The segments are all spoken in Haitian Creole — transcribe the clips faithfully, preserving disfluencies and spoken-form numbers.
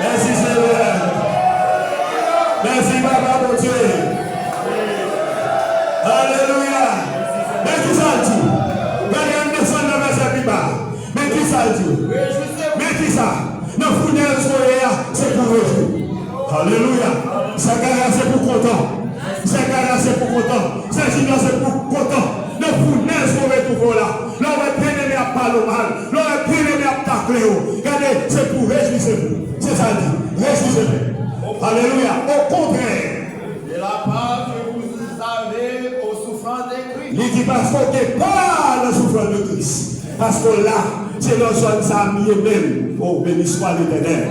Mèsi, Senyè. Mèsi, Papa Bondye. Alelouya. Men ki sa l di. Gade, ann desann nan vèsè pi ba. Men ki sa l di. Men ki sa. Nan founèz ou ye a, se pou rejwi. Alelouya. Sakara, se pou kontan. Sè Kara, se pou kontan. Sè Junior, se pou kontan. Nan founèz ou retwouve w la. Lè w wè byeneme ap pale w mal, lè w wè byeneme ap takle w, gade, se pou rejwi, se pou. Se sa l di. Rejwi, se pou. Alelouya. Okontrè. De la part que vous avez au souffrant de Christ. Li di, paske w gen pa nan soufrans de Kris. Paske w la, se nan zòn sa a m ye menm. Oh, béni soit l'Éternel.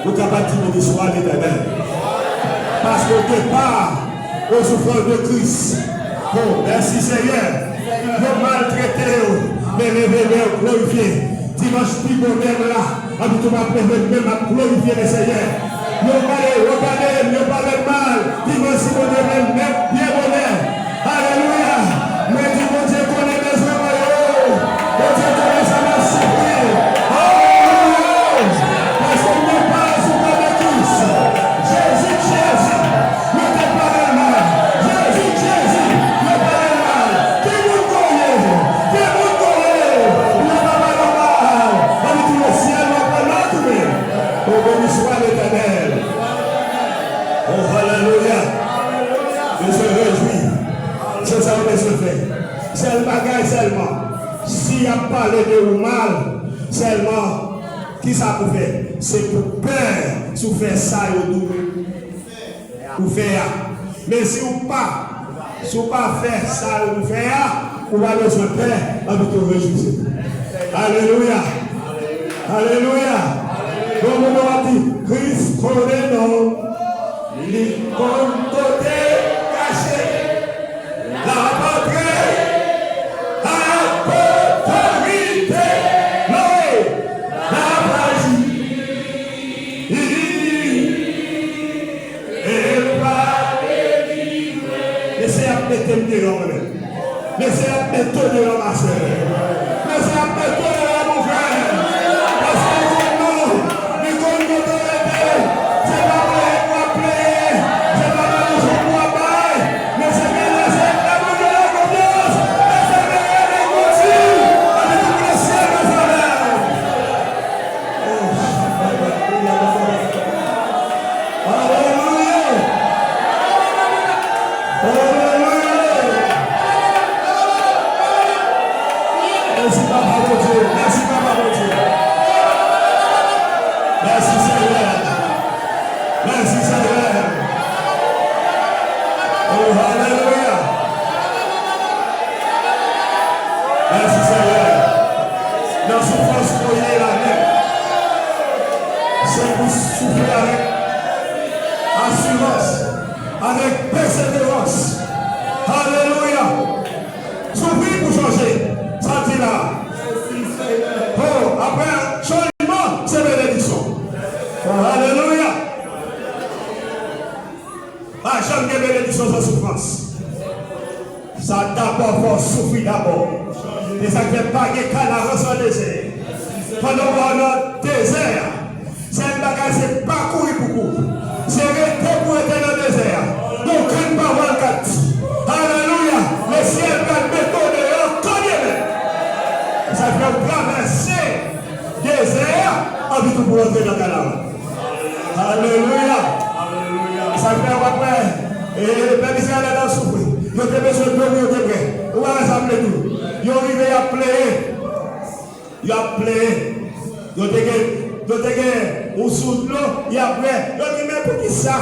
Ou kapab di, béni soit l'Éternel. Paske w gen pa o soufrans de Kris. Oh, mèsi, Senyè. Yo maltrete w, men leve men w glorifye. Dimanch pi bonè m la, anpi tou m ap leve men m ap glorifye Lesenyè. Yo gade, yo gade m, yo pale m mal. Dimanch si Bondye vle m nèt byen bonè. Alelouya. Mwen di Bondye konnen bezwen mwen yo. Bondye konnen sa m ap soufri. Alelouya. Paske m gen pa sou kò de Kris. Jezi, Jezi. Yo te pale m mal. Jezi, Jezi. Yo pale m mal. Ki moun konnen? Ki moun konnen? Yo pa pale m mal. Anpi tou lesyèl yo pran nòt ou menm. Oh, béni soit l'Éternel. Oh, alelouya. Bezwen rejwi. Se sa w bezwen fè. Sèl bagay sèlman. Si y ap pale de ou mal, sèlman, ki sa pou fè? Se pou pè si w fè sa yo di w pou fè a. Men si w pa, si w pa fè sa yo pou fè a, ou pa bezwen pè, anpi tou rejwi. Alelouya. Alelouya. Bon, bon, bon, w ap di, Kris konnen non. Li konn kote kache. L ap antre ak otorite. Noye, l ap aji. E l va delivre. Mesye ap mete m deyò, mwen menm. Mesye ap mete w deyò, ma sè. Mesye ap mete w deyò, mon frè. Paske li konn non, li konn kote w rete. Se pa pleye pou w ap pleye. Se pa manje pou w ap bay. Men se gen lè se fè moun yo nan konfyans. Mesye, mete nèg manti. Ann di pou lesyèl, mezanmi. Oh, alelouya. Alelouya. Mèsi, Papa Bondye. Mèsi, Papa Bondye. Mèsi, Senyè. Mèsi, Senyè. Oh, alelouya. Mèsi, Senyè. Nan soufrans mwen ye la nèt, se pou soufri avèk asirans, avèk pèseverans. Alelouya. Soufri pou chanje. Sa di la. Oh, apre chanjman, se benediksyon. Oh, alelouya. Pa janm gen benediksyon san soufrans. Sa dabò fò w soufri dabò. Se sa k fè pa gen kanara san dezè. Pandan w nan dezè a, sèl bagay se pa kouri pou kouri. Se rete pou rete nan dezè a. Okenn pawòl k ap di, alelouya, lesyèl pral mete w deyò kanmenm. Sa fè w travèse dezè a, anpi tou pou w antre nan kanara. Alelouya. Sa fè w ap wè, e, pèp Izrayèl la t ap soufri. Yo te bezwen dlo pou yo te bwè. Ou pa wè sa m vle di w? Yo rive, y ap pleye. Y ap pleye. Yo te gen, yo te gen yon sous dlo, y ap bwè. Yo di, men poukisa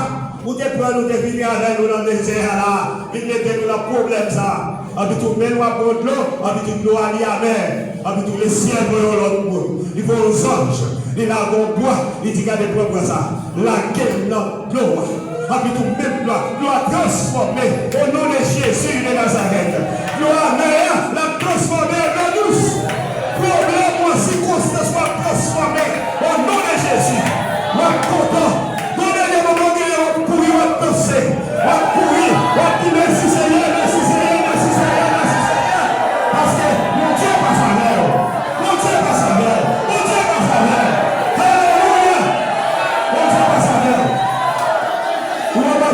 ou te pran nou, te vini avè nou nan dezè a la, vin mete nou nan pwoblèm sa a? Anpi tou, men nou ap bwè dlo, anpi tou dlo a li amè. Anpi tou, lesyèl voye yon lòt moun. Li voye yon zanj, li lage yon bwa, li di, gade, pran bwa sa, lage l nan dlo a. Anpi tou, menm dlo a, dlo a transfòme, o non de Jezi de Nazarèt. Dlo a amè a, l ap transfòme an dlo dous. Pwoblèm ou an, sikonstans ou ap transfòme, o non de Jezi. W ap kontan. Gon dènye moman w genyen, w ap kouri, w ap danse. W ap kouri, w ap di, mèsi Senyè, mèsi Senyè, mèsi Senyè, mèsi Senyè. Paske Bondye pase avè w. Bondye pase avè w. Bondye pase avè w. Alelouya. Bondye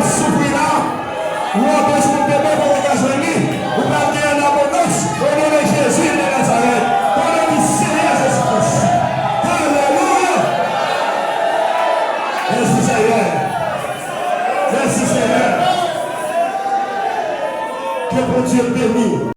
Soufri la, ou anpeche moun te bon, poko ka jwenn li, ou pral gen an abondans, o non de Jezi de Nazarèt, o non di Senyè Jezi Kris. Alelouya! Mèsi Senyè. Mèsi Senyè. Ke Bondye beni w.